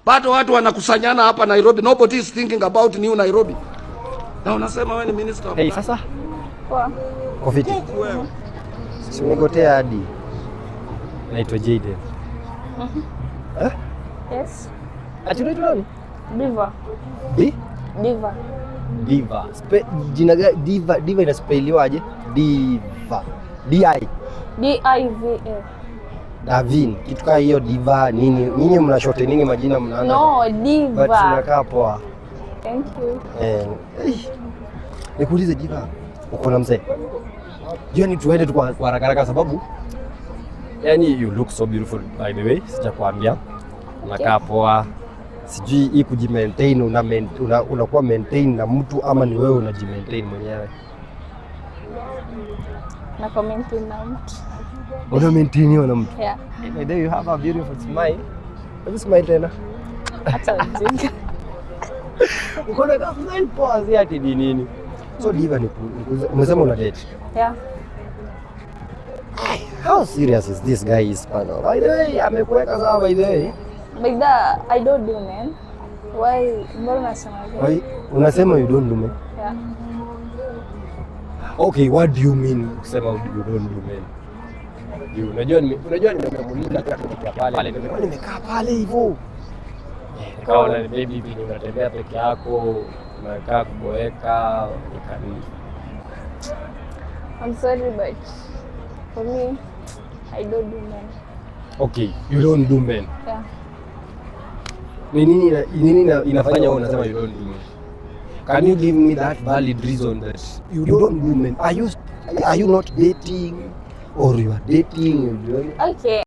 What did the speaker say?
Bado watu wanakusanyana hapa Nairobi. Nobody is thinking about new Nairobi. Na unasema wewe ni minister of Hey, sasa Poa. Uko fiti? Wewe. Si umegotea hadi. Naitwa Jaden. Eh? Yes. Ati unaitwa nani? Diva. Di? Diva. Diva. Jina gani? Diva, Diva inaspeliwa aje? Diva. D I. D I V A. Davin. Kitu kaa hiyo Diva nini? Nyinyi mnashote nini majina mnaanza? No, But Diva. tunakaa poa. Thank you. Eh, eh. Nikuulize Diva, uko na mzee? Jioni tuende tu kwa haraka haraka sababu yani you look so beautiful, by the way, sijakwambia. Unakaa poa. Sijui hii kujimaintain unakuwa maintain na mtu ama ni wewe unajimaintain mwenyewe? Na comment na mtu. Una maintainiwa na mtu. Yeah. By the way, you have a beautiful smile. Hebu smile tena. Hata ujinga. Uko na ka smile poa, si ati ni nini? So Diva, nikuulize, umesema una date. Yeah. How serious is this guy is, bana? By the way, amekuweka sawa, by the way. Like that, I don't do men. Why? Mbona unasema hivyo? Why unasema you don't do men? Yeah. Okay, what do you mean kusema you don't do men? You, unajua nimemulika tu pale. Nimekuwa nimekaa pale hivyo. Eh, nikaona ni maybe vile unatembea peke yako, unakaa kuboeka, nikani I'm sorry, but for me, I don't do men. Okay, you don't do men. Yeah. Ni nini inafanya wewe unasema you don't do men? Can you give me that valid reason that you don't do men? Are you not dating or you are dating? You don't... Okay.